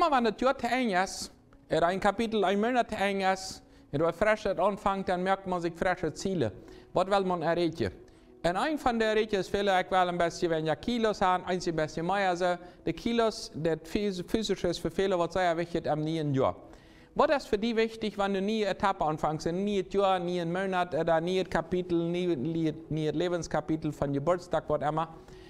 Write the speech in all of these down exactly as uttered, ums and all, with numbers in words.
Wan daut Joa to Enj es, ooda een Kapitel, een Moonat to Enj es, un doa fresch aunfangt, dan moakt maun sikj fresche Ziele. Waut well maun erreichen? Un eent von de Erreichungen es, väle, ekj well een bät weinja Kilos haben, eent een bät mea, soo. De Kilos, daut phys-, physische es fa väle waut sea wichtich aum nieen Joa. Waut es fa die wichtich, wan du niee Etappe aunfangst, een nieet Joa, nieen Moonat, ooda nieet Kapitel, nie-, nie-, nieet Läwenskapitel von Jeburtsdach, waut emma?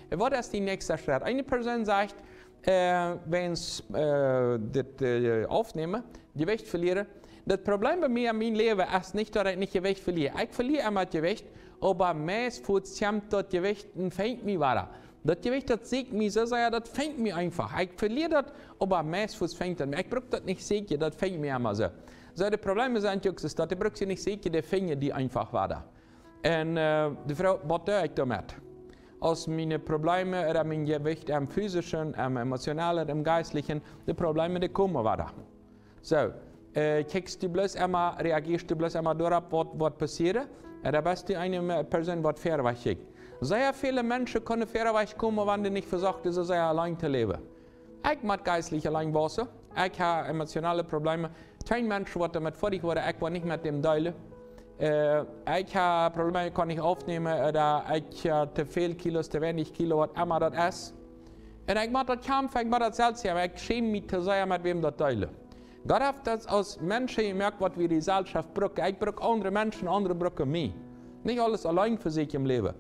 Waut es de näakjste Schrett? Eene Persoon sajcht, äh, wan, äh, dit, äh, aufnämen, Jewicht velieren. Daut Problem bie mie en mien Läwen es nich, daut ekj nich Jewicht velia. Ekj velia emma Jewicht, oba meist fuaz kjemt daut Jewicht un finjt mie wada. Daut Jewicht, daut sieekjt mie soo sea, daut finjt mie eefach. Ekj velia daut, oba meist fuaz finjt daut mie. Ekj bruk daut nich sieekjen, daut finjt mie emma soo. Soo, de Probleme sent uk, es daut, du brukst nich sieekjen, dee finjen die eefach wada. Un, äh, de Froag, waut doo ekj doamet? Aus miene Probleme, ooda mien Jewicht, em physischen, em emotionalen, em jeistlichen, de Probleme, dee komen wada. Soo, äh, kjikjst du bloos emma, reagierst du bloos emma doaropp, waut, waut passieet? Ooda best du eene Me-, Persoon, waut verwoat kjikjt? Sea väle Menschen kjennen verwoat komen, wan dee nich vesochten, soo sea auleen to läwen. Ekj mott jeistlich auleen wausen. Ekj hab emotionale Probleme. Kjeen Mensch woat doamet foadich woaren, ekj woa nich met däm dealen. Äh, ekj hab Probleme, kaun nich aufnämen, ooda ekj hab to väl Kilos, to weinich Kilo, waut emma daut es. Un ekj mott daut kjamfen, ekj mott daut selfst haben. Ekj schäm mie to sea met wäm daut deelen. Gott haft ons aus Menschen jemoakt, waut wie de Jeselschoft brucken. Ekj bruk aundre Menschen, aundre brucken mie. Nich aules auleen fa sikj em Läwen.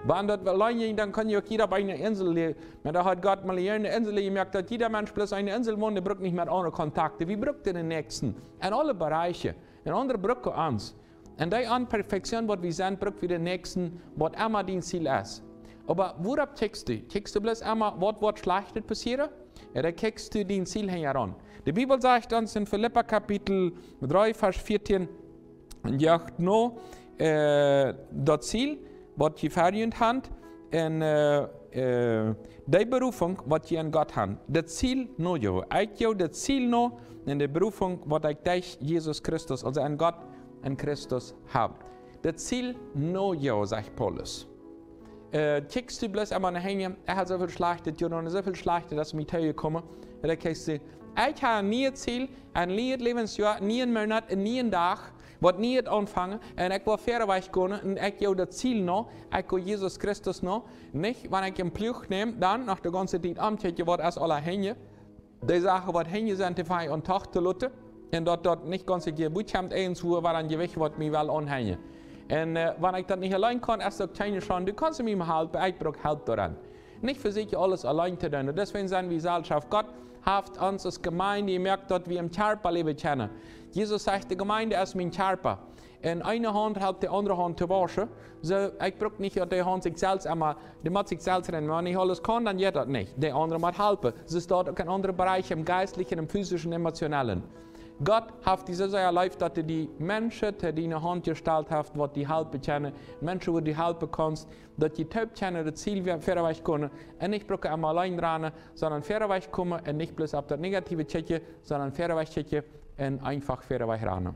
Wan daut auleen jinkj, dan kunn je uk jieda opp eene Insel läwen. Oba doa haft Gott mol eene Insel jemoakt, daut jieda Mensch bloos eene Insel wont, dee brukt nich mea aundre Kontakte. Wie brucken dän Näakjsten. En aule Bereiche. Un aundre brucken ons. Un dee aun Perfektion, waut wie sent, bruck wie dän Näakjsten, waut emma dien Ziel es. Oba wuaropp kjikjst du? Kjikjst du bloos emma, waut, waut Schlajchtet passieet? Ooda kjikjst du dien Ziel hinjaraun? De Bibel sajcht ons en Filippa Kapitel dree, Varsch vieetieen: "Jacht no, äh, daut Ziel, waut jie verjunt han, un, äh, äh, dee Berufunk, waut jie en Gott han." Daut Ziel no, jo. Ekj jo daut Ziel no, un de Berufunk, waut ekj derch Jesus Christus, aulsoo en Gott, en Christus hab. Daut Ziel no, jo, sajcht Paulus. Äh, kjikjst du bloos emma no hinjen, ekj hab soo väl Schlajchtet jedonen, soo väl Schlajchtet es mie toojekomen. Un dan kjikjst du, ekj hab een nieet Ziel, een nieet Läwensjoa, nieen Moonat, een nieen Dach, waut nieet aunfangen, un ekj well wieda wajch gonen, un ekj jo daut Ziel no, ekj go Jesus Christus no, nich, wan ekj een Pluach näm, dan no de gaunze Tiet omkjikjen, waut es aula hinjen. Dee Sachen, waut hinjen sent, dee fang ekj aun toch to loten, un daut, daut nich gaunz ekj je butkjemt, eens wua, wua een Jewicht, waut mie well aunhinjen. Un, äh, wan ekj daut nich auleen kaun, es daut kjeene Schaund. Du kaust mie halpen, ekj bruck Help doaraun. Nich fa sikj aules auleen to doonen. Deswäajen sent wie Jeselschoft. Gott haft ons aus Jemeent jemoakt, daut wie em Kjarpa läwen kjennen. Jesus sajcht, de Jemeent es mien Kjarpa. Un eene Haunt halpt de aundre Haunt to wauschen. Soo, ekj bruck nich, daut de Haunt sikj selfst emma, dee mott sikj selfst reinen. Wan nich aules kaun, dan jeit daut nich. De aundre mott halpen. Soo es daut uk en aundre Bereiche, em jeistlichen, em physischen, emotionellen. Gott haft die soo sea leef, daut hee die Menschen to diene Haunt jestalt haft, waut die halpen kjennen. Menschen, wua du halpen kaust, daut jie toop kjennen daut Ziel wieda, wieda wajch komen. Un nich brucken emma auleen rannen, sonda wieda wajch komen un nich bloos opp daut Negative kjikjen, sonda wieda wajch kjikjen un eefach wieda wajch rannen.